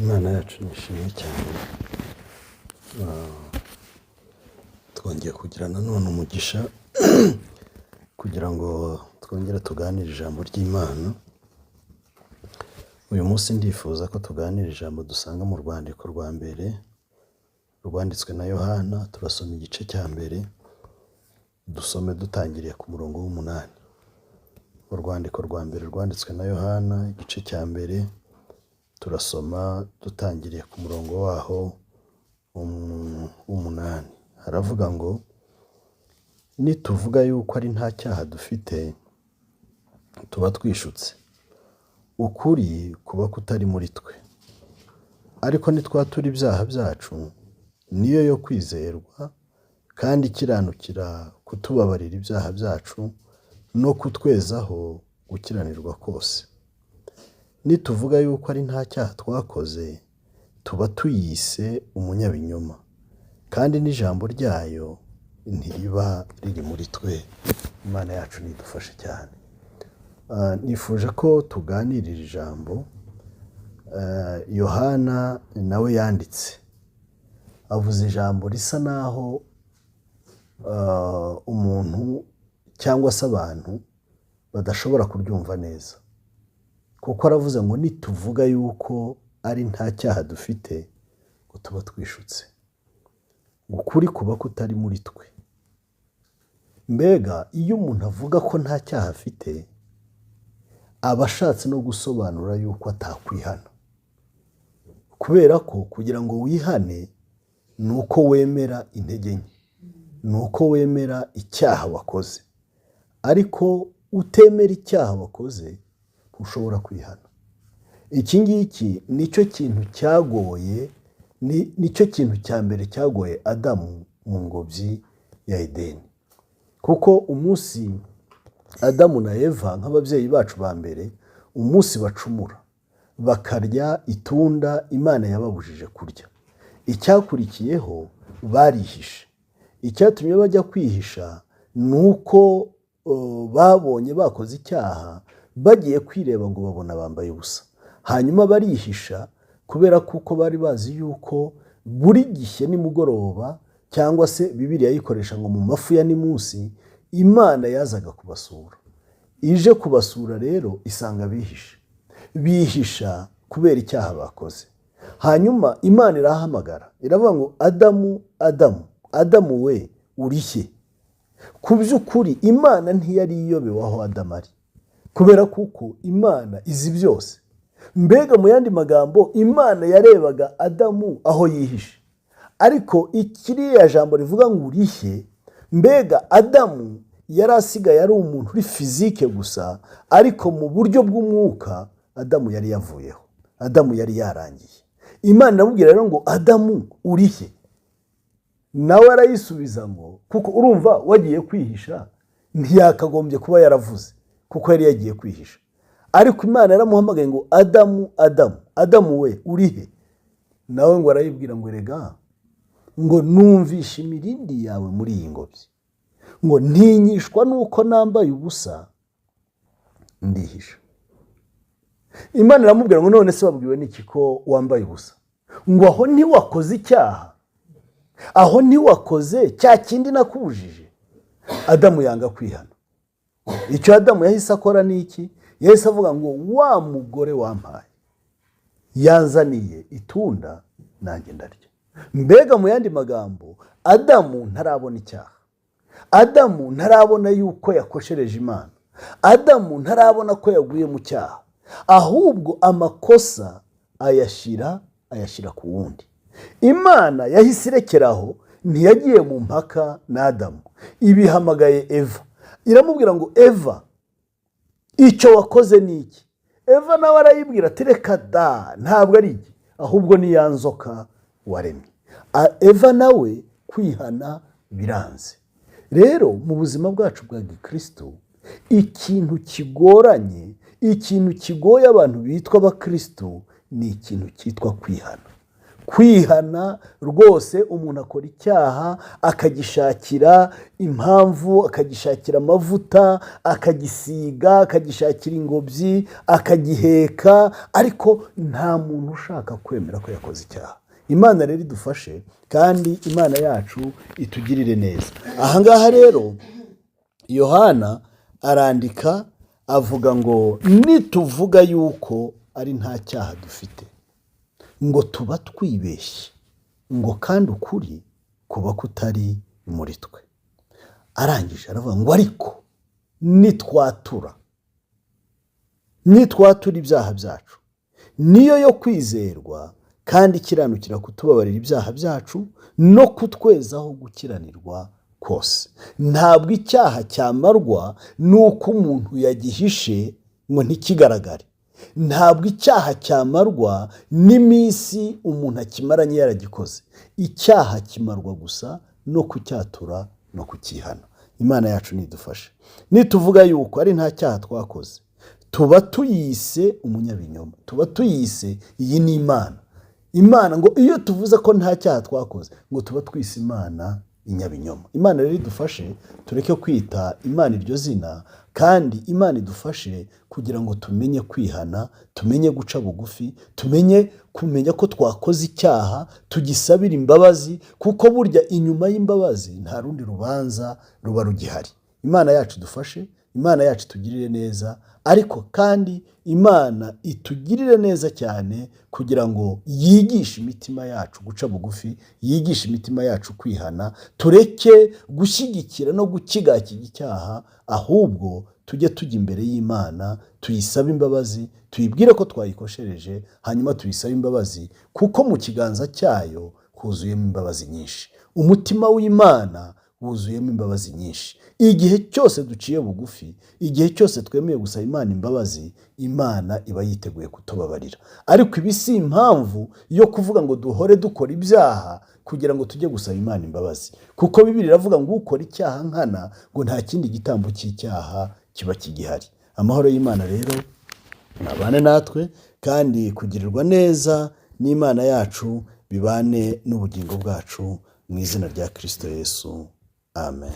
Imana yacu nishimwe cyane. Twongeye kugira nanone umugisha kugira ngo twongere tuganire ijambo ry'Imana. Uyu munsi ndifuza ko tuganira ijambo dusanga mu rwandiko rwa mbere rwanditswe na Yohana. Turasoma igice cya mbere, dusome dutangiriye ku murongo w'umunani. Urwandiko rwa mbere rwanditswe na Yohana, igice cya mbere, turasoma dutangiriye ku murongo waho w'umunani. Haravuga ngo: "Nituvuga yuko ari nta cyaha dufite, tuba twishutse, ukuri kuba kutari muri twe. Ariko nitwatura ibyaha byacu, niyo yo kwizerwa kandi ikiranukira kutubabarira ibyaha byacu no kutwezaho gukiranirwa kose. Nituvuga yuko ari nta cyaha twakoze, tuba tuyise umunyabinyoma, kandi n'ijambo ryayo ntiriba riri muri twe." Imana yacu nidufashe cyane. Nifuje ko tuganirira ijambo Yohana nawe yanditse, avuze ijambo risa naho umuntu cyangwa se abantu badashobora kuryumva neza, kuko aravuze ngo nituvuga yuko ari nta cyaha dufite, ngo tuba twishutse, ukuri kuba kutari muri twe. Mbega iyo umuntu avuga ko nta cyaha afite, aba ashatse no gusobanura yuko atakwihana, kubera ko kugira ngo wihane ni uko wemera intege nke, ni uko wemera icyaha wakoze. Ariko utemera icyaha wakoze, ntushobora kwihana. Iki ngiki nicyo kintu cyagoye, nicyo kintu cya mbere cyagoye Adamu mu ngobyi ya Edeni, kuko umunsi Adamu na Eva, nk'ababyeyi bacu ba mbere, umunsi bacumura bakarya itunda Imana yababujije kurya, icyakurikiyeho barihishe. Icyatumye bajya kwihisha ni uko babonye bakoze icyaha, bagiye kwireba ngo babona bambaye ubusa, hanyuma barihisha, kubera kuko bari bazi yuko buri gihe nimugoroba, cyangwa se Bibiliya yikoresha ngo mu mafu ya nimunsi, Imana yazaga kubasura. Ije kubasura rero isanga bihishe, bihisha kubera icyaha bakoze. Hanyuma Imana irahamagara, iravuga ngo: "Adamu, Adamu, Adamu we, urihe?" Ku by'ukuri Imana ntiyari iyobewe aho Adamu ari, kubera kuko Imana izi byose. Mbega mu yandi magambo, Imana yarebaga Adamu aho yihishe. Ariko ikiriya jambo rivuga ngo "urihe", mbega Adamu yari asigaye ari umuntu uri physique gusa, ariko mu buryo bw'umwuka Adamu yari yavuyeho, Adamu yari yarangiye. Imana iramubwira rero ngo: "Adamu, urihe?" Nawe arayisubiza ngo, kuko urumva wagiye kwihisha, ntiyakagombye kuba yaravuze, kuko yari yagiye kwihisha. Ariko Imana yaramuhamagaye ngo: "Adamu, Adamu, Adamu we, urihe?" Nawe ngo arayibwira ngo: "Erega," ngo, "numvishe imirindi yawe muri iyi ngobyi," ngo, "ntinyishwa nuko nambaye ubusa, ndihisha." Imana iramubwira ngo: "None se wabwiwe n'iki ko wambaye ubusa?" Ngo: "Aho ntiwakoze icyaha? Aho ntiwakoze cya kindi nakubujije?" Adamu yanga kwihana. Icyo Adamu yahise akora ni iki? Yahise avuga ngo: "Wa mugore wampaye yanzaniye itunda, nanjye ndarya." Mbega mu yandi magambo, Adamu ntarabona icyaha, Adamu ntarabona yuko yakoshereje Imana, Adamu ntarabona ko yaguye mu cyaha, ahubwo amakosa ayashyira ku wundi. Imana yahise irekeraho, ntiyagiye mu mpaka na Adamu. Ibihamagaye Eva, iramubwira ngo: "Eva, icyo wakoze ni iki?" Eva nawe arayibwira ati: "Reka da, ntabwo ari iki, ahubwo ni ya nzoka waremye." Eva nawe kwihana biranze. Rero mu buzima bwacu bwa gikristo, ikintu kigoranye, ikintu kigoye abantu bitwa abakristo, ni ikintu cyitwa kwihana. Kwihana rwose, umuntu akora icyaha akagishakira impamvu, akagishakira amavuta, akagisiga, akagishakira ingobyi, akagiheka, ariko nta muntu ushaka kwemera ko yakoze icyaha. Imana rero idufashe kandi Imana yacu itugirire neza. Ahangaha rero Yohana arandika avuga ngo nituvuga yuko ari nta cyaha dufite, ngo tuba twibeshye, ngo kandi ukuri kuba kutari muri twe. Arangije aravuga ngo ariko nitwatura ibyaha byacu, niyo yo kwizerwa kandi ikiranukira kutubabarira ibyaha byacu no kutwezaho gukiranirwa kose. Ntabwo icyaha cyamarwa n'uko umuntu yagihishe ngo ntikigaragare. Ntabwo icyaha cyamarwa n'iminsi umuntu akimaranye yaragikoze. Icyaha kimarwa gusa no kucyatura no kukihana. Imana yacu nidufashe. Nituvuga yuko ari nta cyaha twakoze, tuba tuyise umunyabinyoma, tuba tuyise, iyi ni Imana. Imana ngo iyo tuvuze ko nta cyaha twakoze, ngo tuba twise Imana inyabinyoma. Imana rero idufashe tureke kwita Imana iryo zina, kandi Imana idufashe kugira ngo tumenye kwihana, tumenye guca bugufi, tumenye kumenya ko twakoze icyaha, tugisabire imbabazi, kuko burya inyuma y'imbabazi nta rundi rubanza ruba rugihari. Imana yacu idufashe, Imana yacu itugirire neza, ariko kandi Imana itugirire neza cyane kugira ngo yigishe imitima yacu guca bugufi, yigishe imitima yacu kwihana, tureke gushyigikira no gukigakiga icyaha, ahubwo tujye tujya imbere y'Imana tuyisabe imbabazi, tuyibwire ko twayikoshereje, hanyuma tuyisabe imbabazi, kuko mu kiganza cyayo huzuyemo imbabazi nyinshi. Umutima w'Imana wuzuyemo imbabazi nyinshi. Igihe cyose duciye bugufi, igihe cyose twemeye gusaba Imana imbabazi, Imana iba yiteguye kutubabarira. Ariko ibi si impamvu yo kuvuga ngo duhore dukora ibyaha kugira ngo tujye gusaba Imana imbabazi, kuko Bibiliya iravuga ngo ukora icyaha nkana, ngo nta kindi gitambo cy'icyaha kiba kigihari. Amahoro y'Imana rero nabane natwe, kandi kugirirwa neza n'Imana yacu bibane n'ubugingo bwacu mu izina rya Kirisito Yesu. Amen.